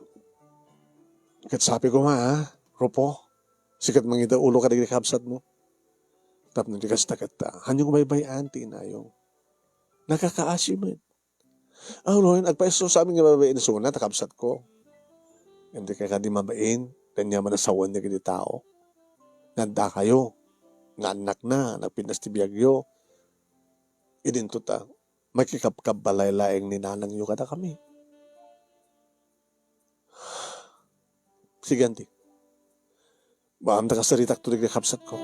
Ket sabi koma, ah, Rupo, sika ti mangidaulo kadagiti kabsatmo. Tapno di kasta ket, ah, haanyo nga baybay-an ti inayo. Nagkakaasi met. Aw, Lord, agpaiso sa amin nga babain isuna ta kabsatko. Ket dikay kadi mabain, ken ania man a sawen dagiti tao. Nga addakayo, nga annakna, nagpintas ti biagyo. Idinto ta, makikabkabbalay laeng ni nanangyo kadakami. Sige, anti. Baam ta kasaritak to dagiti kabsatko.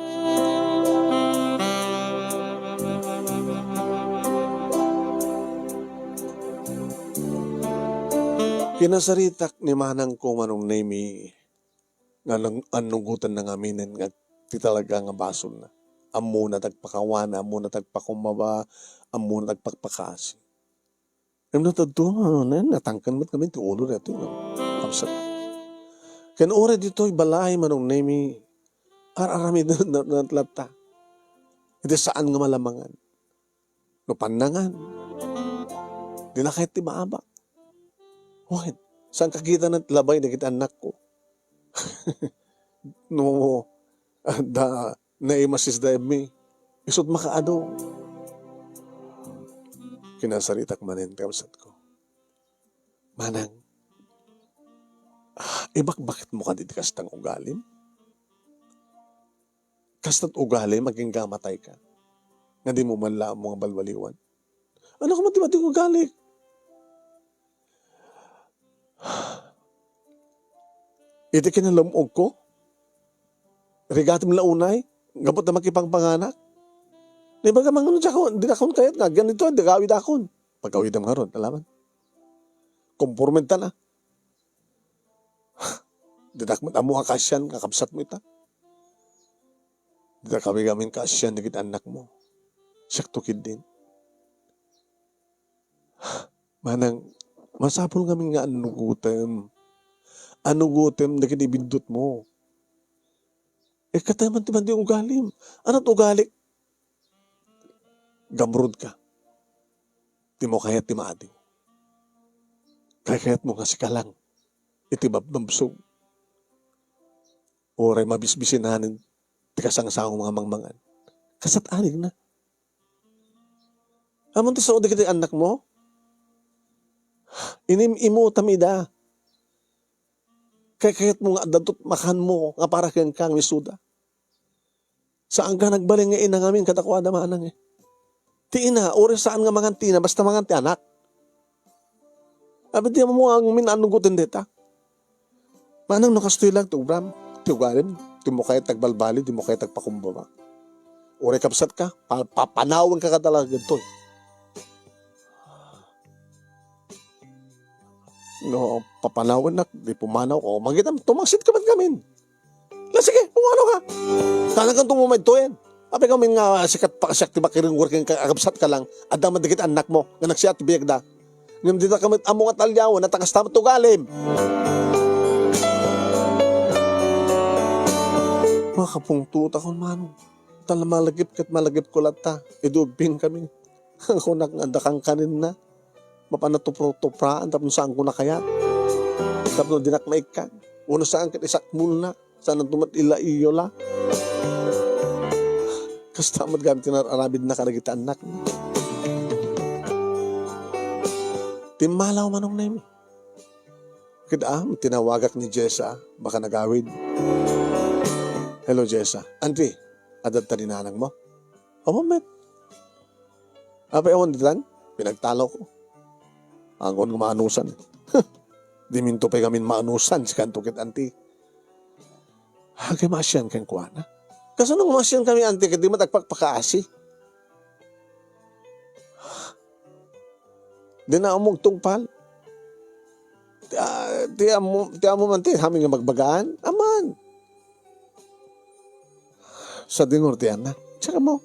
Kinasaritak ni manangko, Manong Nemi, nga nang-, annugotenna ngaminen nga ti talaga nga basolna. Ammona ti agpakawan, ammona ti agpakumbaba, ammona ti agpakpakaasi. Ngem no tadto, ano, na-, natangken met ngamin ti ulo daytoy, no? Kabsat. Ken uray ditoy balay, Manong Nemi, ar-aramiden na, na, na latta. Iti saan nga malamangan. No pannangan, di na kayat ti maabak. Wen, saan kakita na labay dagiti annakko? No, da, naimasis da mi. Isut makaado. Kinasaritak manen, kabsatko. Manang, ibakbaketmo kadi ti kasta nga ugalim? Kasta't ugalim, agingga matayka. Nga di mo man la ammo nga balbaliwan. Ano ka man ti madi nga ugali? Iti kinalum-ogko, rigatem la unay, gapu ta makipangpanganak. Naibaga man, ano, diak, di dakon kayat nga, ganito, di gawidakon. Pagawidam ngarud, alaman. Kompormenta na. Ditak met ammo a kaasian nga kabsatmo ita. Ditak kami gamin kaasian dagiti annakmo. Siakto ketdin. Manang, masapul ngamin nga annugotem. Annugotem dagiti biddutmo. Eh, katay man ti madi ugalim. Anat ugalik? Gamrud ka. Di mo kayat ti maadi. Kayatmo nga sika lang iti babnabsog. Uray mabisbisinanen ti kasangsango nga mangmangan. Kasat anig na. Amon ti sao dagiti annakmo? Inim-imutam ida. Kay kayatmo nga adda makanmo nga para kenka nga isuda. Saan ka nagbalin nga ina ngamin kadakuada manang eh. Ti ina, uray saan nga mangan ti ina, basta mangan ti anak. Abi, di mo nga ngamin annugoten deta. Manang no kastoy lang ti ubram, ti ugalim, di mo kayat agbalbali, di mo kayat agpakumbaba. Uray kabsat ka, pa-, papanawen ka kada lagi ditoy. No, papanawennak, di pumanaw ko. Magitam, tumangsit ka man ngamin. La, sige, kung ano ka. Talagang tumumay to yan. Apay kami nga sikat pa siak ti makiring working ka, agabsat ka lang. Adda man dagiti annakmo, nga nagsiat ti biagda. Ngem dita kami ammo nga talyawan, at akas tamat ugalim. Makapungtot ako, man. Tala malagip ket malagip ko latta. Idubing kami. Kunak nga adda kankanenna. Mapan natupro-tupraan tapno saan ko nakayat. Tapno dinak maikkan. Uno saan ket isakmulna. Saan tumat ila iyo la. Kasta met gam tinar-arabid na kadagiti annak. Timmalaw manong Nemi. Ket, ah, tinawagak ni Jessa, baka nagawid. Hello, Jessa. Anti, adda ta ni nanang mo? Awan met. Apay awan ditan? Pinagtalo ko. Agon nga maanusan. Diminto pay ngamin maanusan, sikanto ket anti. Agay maasian kenkuana. Kasano nga maasian kami, anti, ket di met agpakpakaasi? Di na ammo agtungpal. Ti, ah, ti ammo, ti ammo man ti amin nga magbagaan? Aman. Sa dingor ti anak. Tsaka mo,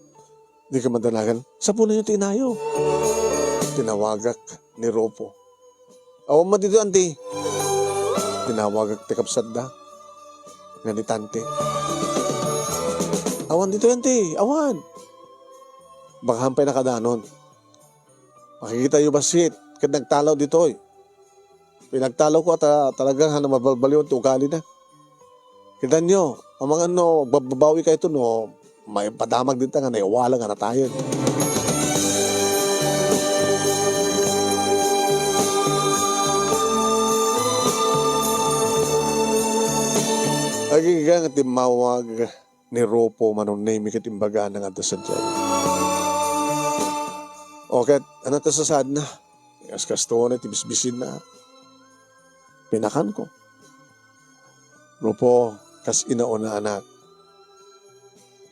di ka madanagan. Sapunan niyo ti inayo. Tinawagak ni Ropo. Awan man dito, anti. Tinawagak ti kabsatda. Nga ni tante. Awan dito, anti. Awan. Baka hampay nakadanon. Makikita yu bassit ket nagtalaw ditoy. Pinagtalaw ko at, ah, talaga nga mabalbaliwan ti ugali na. Kita nyo, amangan no, agbababawi kayo to, no, may padamag dita nga naiwala nga natayen. Iga nga timmawag ni Rufo Manong Nemi ket imbagana nga adda sadiay. O ket, ania ti sasaadna? Kas-kasto ni ti bisbisinna. Pinakanko. Rufo, kas inauna, anak.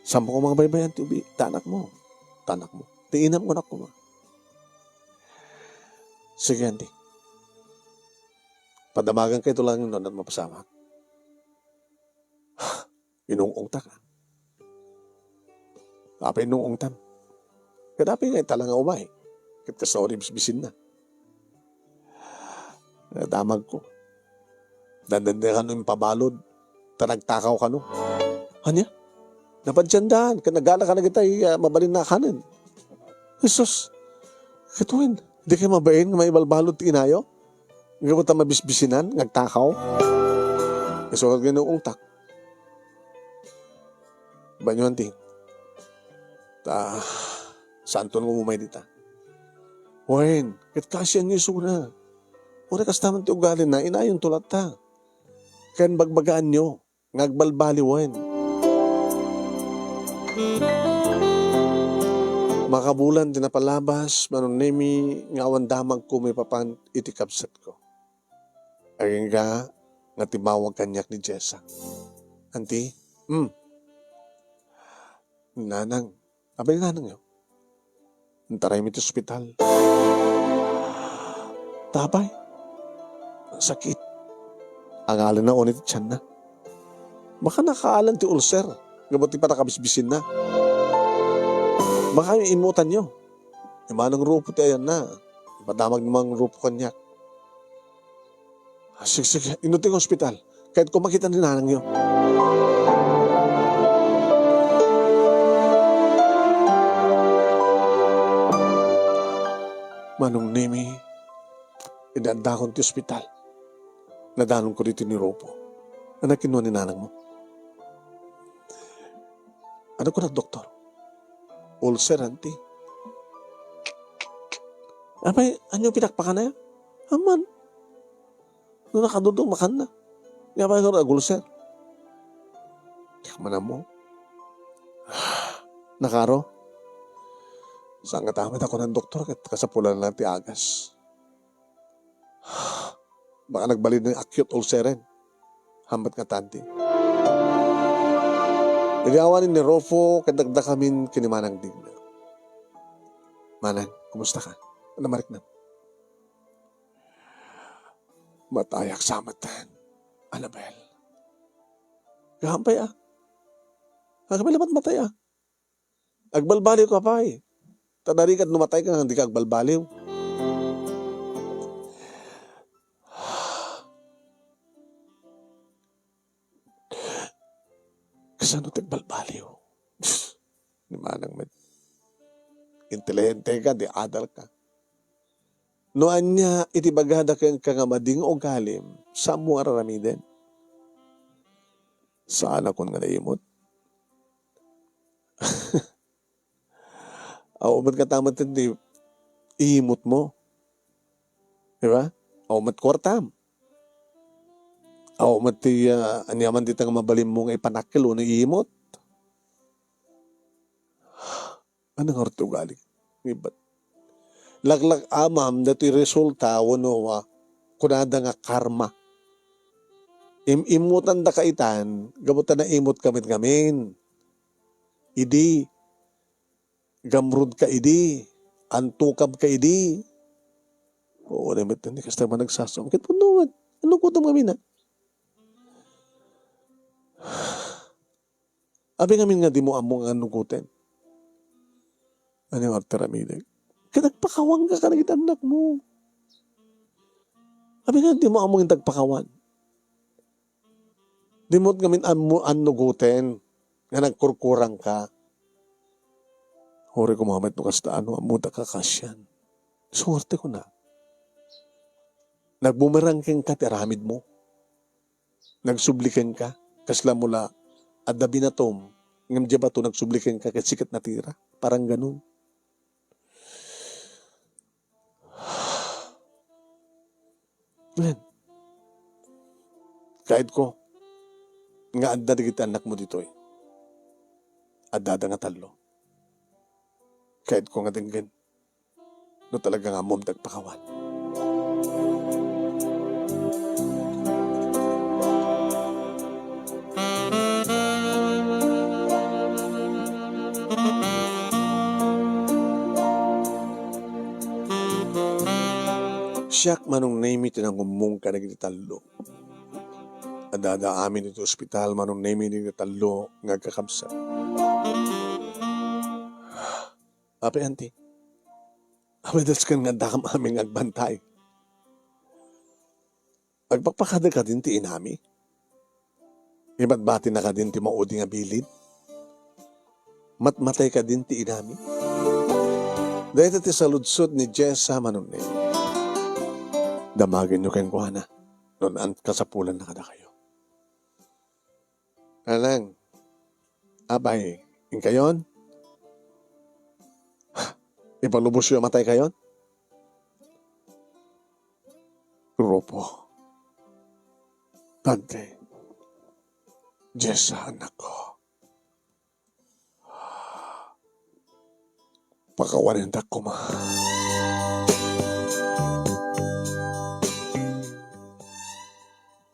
Saanmo koma nga baybay-an ti ubi-, ta anakmo. Ta anakmo. Ti inam kunak koma. Sige, anti. Padamaganka ito lang no, no mapasamak. Inung-ungtak. Apay inung-ungtam? Ket apay nga ita la nga umay? Ket kasta uri bisbisinna. Damagko. Dandanda kano impabalud. Ta nagtakaw kano. Ania? Napadiandan. Ket nagala ka na kita, ah, mabalin na kanen. Jesus. Ket wen, di kay mabain nga maibalbalud ti inayo? Gapu ta mabisbisinan, ngagtakaw. Isu ket ginuungtak. Banyo anti. Ta, saanton nga umay dita. Wen, ket kasian ni isuna. Uray kasta man ti ugalina, inayonto latta. Ken bagbagaanyo. Nga agbalbaliwen. Makabulan ti napalabas, Manong Nemi, nga awan damagko maipapan iti kabsatko. Agingga nga timmawag kaniak ni Jessa. Anti? Hmm. Nanang, Apay ni nanangyo? Intaraymi ti ospital. Apay? Sakit. Angalenna unay ti tianna. Baka nakaalan ti ulcer. Gapu ti panakabisbisinna. Baka immutanyo. Ni Manong Rufo ti ayanna. Ipadamag ni Manong Rufo kaniak. Ah, sige, sige. Inno ti ospital. Kayatko makita ni nanangyo. Manong Nemi, idi addakon ti ospital, nadanonko ditoy ni Rufo. Ania kinuna ni nanangmo? Ania kuna, doktor? Ulcer, anti. Apay, ania pinakpakanna? Aman. No nakadudo, makanna. Nia pay nga agulser. Diak man ammo. Nakaro. Saan nga tamit ako ng doktor ket kasapulan lang ti agas. Baka nagbalin ng acute ulceren. Hambat nga tanti. Iliawan ni Rufo ket dakdakamin ken ni Manang Digna. Manang, kumusta ka? Ania mariknam? Matayak sa met, Annabel. Gahampay, ah. Agpay lamat matay, ah. Agbalbaliw ka pay. Ta darigat no matay ka, dika agbalbaliw. Kasano ti agbalbaliw? Ni Manang met. Inteligente ka, di adal ka. No ania iti bagada kenka nga madi nga ugalim, saanmo nga ar-aramiden? Saanakon nga naimut. Aw met katamet ti imutmo. Di ba? Aw met kuartam. Aw met ti, ah, aniaman dita nga mabalinmo nga ipanakkel wenno iimut. Ania ngarud ti ugali? Ngibat. Laklak-amam datoy resulta wenno, ah, kunada nga karma. Im-immutandaka itan, gapu ta naimut ka met ngamin. Idi, gamrud ka idi, antukab ka idi. Oo, naimut ni kasta man nagsasao. Ket pudno met. Annugotem ngamin, ah. Abi ngamin nga dimo ammo nga annugoten. Ania nga ar-aramidek? Ket agpakawan ka kadagiti annakmo. Abi nga dimo ammo nga agpakawan. Dimo ngamin ammo annugoten nga nagkurkurang ka. Uray koma met no kasta, no ammoda kakasian. Suerte kuna. Nagbumerang kenka ti aramidmo. Nagsubli kenka, kasla mula, adda binatom, ngem diay bato nagsubli kenka ket sika ti natira. Parang ganun. Amen. Kahit ko, nga adda dagiti annakmo ditoy. Addada nga tallo. Kayatko nga denggen no talaga nga ammom ti agpakawan. Siak, Manong Nemy, ti nangummong kadagiti tallo. Addada amin iti ospital, Manong Nemy, dagiti tallo nga agkakabsat. Apay, Auntie? Apay, dasken nga addakam amin nga agbantay? Agpakpakada kadin ti inami? Ibatbatina kadin ti maudi nga bilin? Matmatay kadin ti inami? Dayta ti saludsod ni Jessa, Manong Nemy. Damagenyo kenkuana no naan kasapulanna kadakayo. Nanang, apay, inkayon? Ipalubosyo a mataykayon? Rupo. Tante. Jessa, anakko. Pakawanendak koma.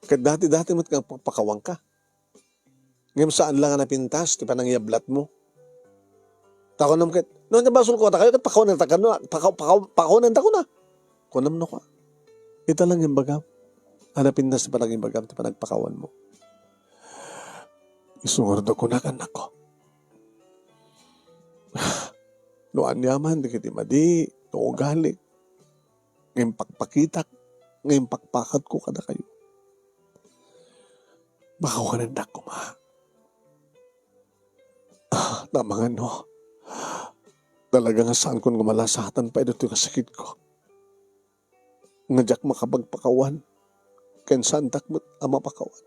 Ket dati-dati met nga pakawanka. Ngem saan la nga napintas ti panangyablatmo. Ta kunam ket, no, ania basolko kadakayo ket pakawanentak kano, paka-, paka-, pakawanentak kano. Kunam no ka. Ita lang imbagam. A napintas ti panangimbagam ti panagpakawanmo. Isu ngarud a kunak, annakko. No aniaman dagiti madi, no ugali, nga impakpakitak, nga impakpakatko kadakayo. Makawanendak koma. Ah, ta amangan no, talaga nga saanko nga malasatan pay ditoy nga sakitko. Nga diak makapagpakawan, ken saandak met a mapakawan.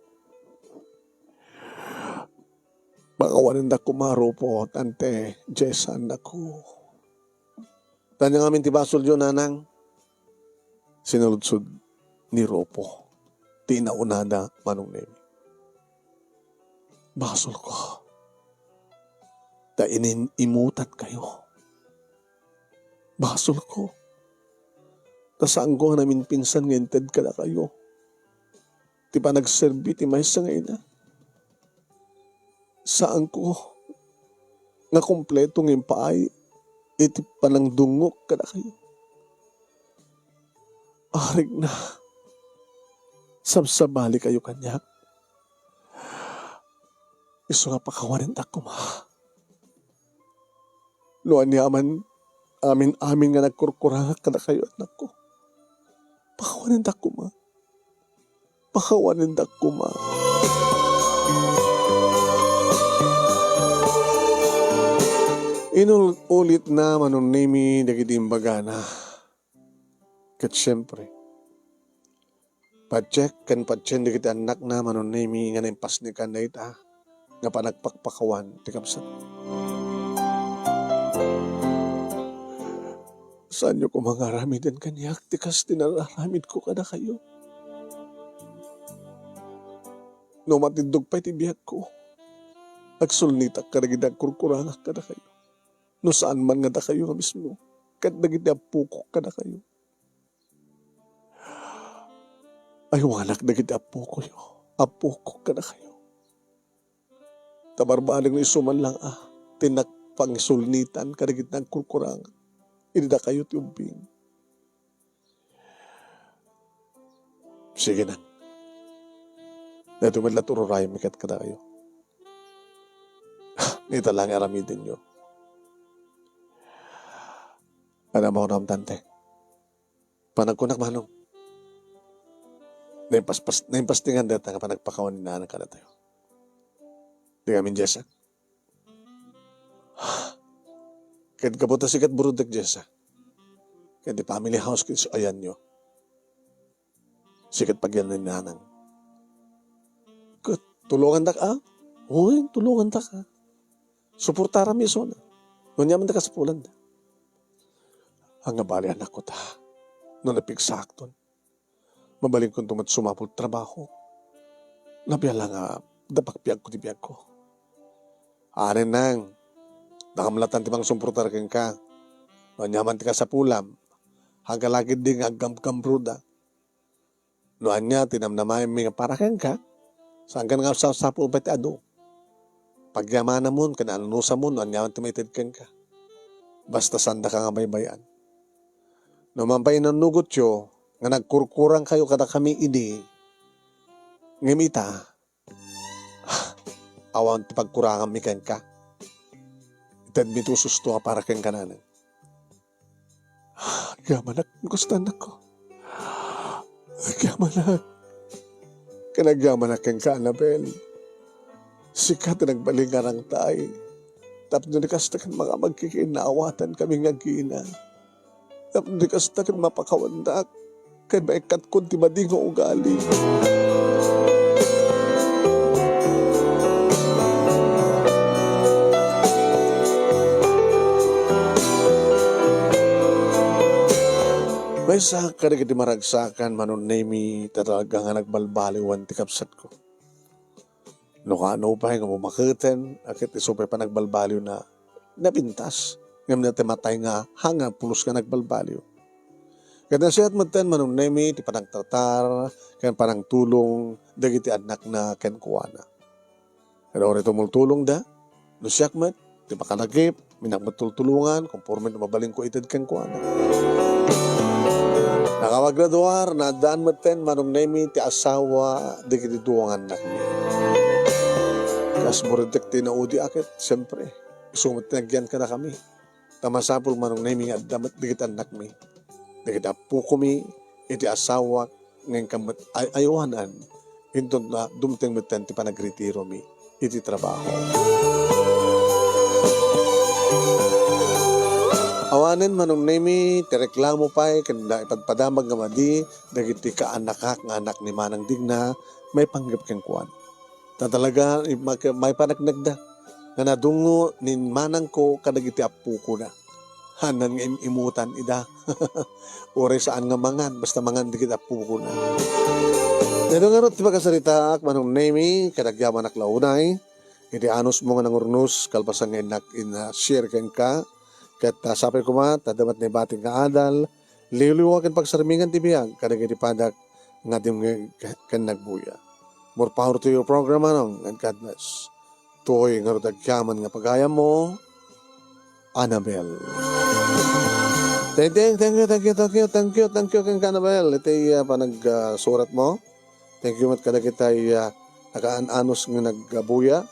Pakawanendak koma, Rupo, Tante, Jessa, annakko. Ania ngamin ti basolyo, Nanang? Sinaludsod ni Rupo, ti inaunada, Manong Nemy. Basolko. Ta inin-imutatkayo. Basolko. Ta saanko nga naminpinsan nga inted kadakayo ti panagserbi ti maysa nga ina. Saanko nga kompleto nga impaay iti panangdungngok kadakayo. Arigna, sabsabalikayo kaniak. Isu nga pakawanendak koma. No aniaman, amin-amin nga nagkurkurangak kadakayo, annakko. Pakawanendak koma. Pakawanendak koma. Inul-ulitna, Manong Nemy, dagiti imbagana. Ket siempre, patiek ken patien dagiti annakna, Manong Nemy, nga naimpasnekan dayta nga panagpakpakawan ti kabsat. Saanyo koma nga aramiden kaniak ti kas ti nararamidko kadakayo. No matiddog pay ti biagko, agsulnitak kadagiti agkurkurangak kadakayo. No saan man nga dakayo nga mismo, ket dagiti appokok kadakayo. Aywanak dagiti appokoyo, appokok kadakayo. Ta barbareng no isu man lang a ti nagpangisulnitan kadagiti nagkurkurang idi dakayo ti ubbing. Sige, Nang. Daytoy met la ti ururayem ket kadakayo. Ita lang aramidenyo. Adda makunak, Tante. Panagkunak, Manong. Naimpaspas-, naimpasnekan dayta nga panagpakawan ni Nanang kadatayo. Di ngamin, Jessa? Ket gapu ta sika ti burutek, Jessa. Ket ti family house ket isu ayanyo. Sika ti pagyanan ni Nanang. Ket tulongandak a? Uy, tulongandak a. Suportaram isuna. No aniaman ti kasapulanda. Ania bale, annakko, ta no napigsaakton, mabalinkonto met sumapul ti trabaho. Napiala nga Adda pakpiagko ti biagko. Anen nang, dakam latan ti mangsumportar kenka. No ania man ti kasapulam, haga la ketdi nga aggamgamruda. No ania ti namnamaenmi nga para kenka, saanka nga sapsapul pay ti adu. Pagyamanamon ken anunosamon no ania man ti maited kenka. Basta saandaka nga baybay-an. No man pay inannugotyo nga nagkurkurangkayo kadakami idi, ngem ita, awan ti pagkuranganmi kenka. Itedmi ti ususto nga para kenka, nanang. Agyamanak, no kasta, anakko. Agyamanak. Ken agyamanak kenka, Annabel. Sika ti nagbalin nga rangtay. Tapno di kasta ket makapagkikinnaawatan kami nga agina. Tapno di kasta ket mapakawandak ken maikkatkon ti madi nga ugali. Maysa kadagiti maragsakan, Manong Nemy, ta talaga nga nagbalbaliwan ti kabsatko. No kaano pay nga bumaketen, a ket isu pay panagbalbaliwna, napintas, ngem natimatay nga hanga pulos nga nagbalbaliw. Ket nasiat metten, Manong Nemy, ti panagtartar ken panagtulong dagiti annakna kenkuana. Ket uray tumultulongda, no siak met, ti makalagip, minak met tultulongan, konforme no mabalinko ited kenkuana. Nakawagraduar, naaddaan metten, Manong Nemy, ti asawa dagiti dua nga annakmi. Kas burintek ti naudi a ket, siempre, isu met ti nagyan kadakami. Ta masapul, Manong Nemy, nga adda met dagiti annakmi, dagiti appokomi, iti asawak, ngem ket met ay-ayawanan, inton na dumteng metten ti panagretiromi iti trabaho. Awanen, Manong Nemy, ti reklamo pay ken da ipadpadamag nga madi dagiti kaannakak nga anak ni Manang Digna maipanggep kenkuana. Ta talaga, i-, mak-, maipaneknekda nga nadungngo ni manangko kadagiti appokona. Haanna nga im-imutan ida. Uray saan nga mangan, basta mangan dagiti appokona. Daytoy ngarud ti pakasaritaak, Manong Nemy, ket agyamanak la unay iti anusmo nga nangurnos kalpasan nga innak in-, ah, share kenka. Ket, ah, sapay koma, ta adda met naibatik nga adal, liwliwa ken pagsarmingan ti biag kadagiti padak nga dimngeg ken nagbuya. More power to your program, Manong, and God bless. Toy ngarud agyaman nga pagayammo, Annabel. Thank, thank, thank you, thank you, thank you, thank you, thank you, kenka, Annabel. Iti, ah, panag, ah, surat mo. Thank you met kadagiti, ah, nakaan-anus nga nagbuya.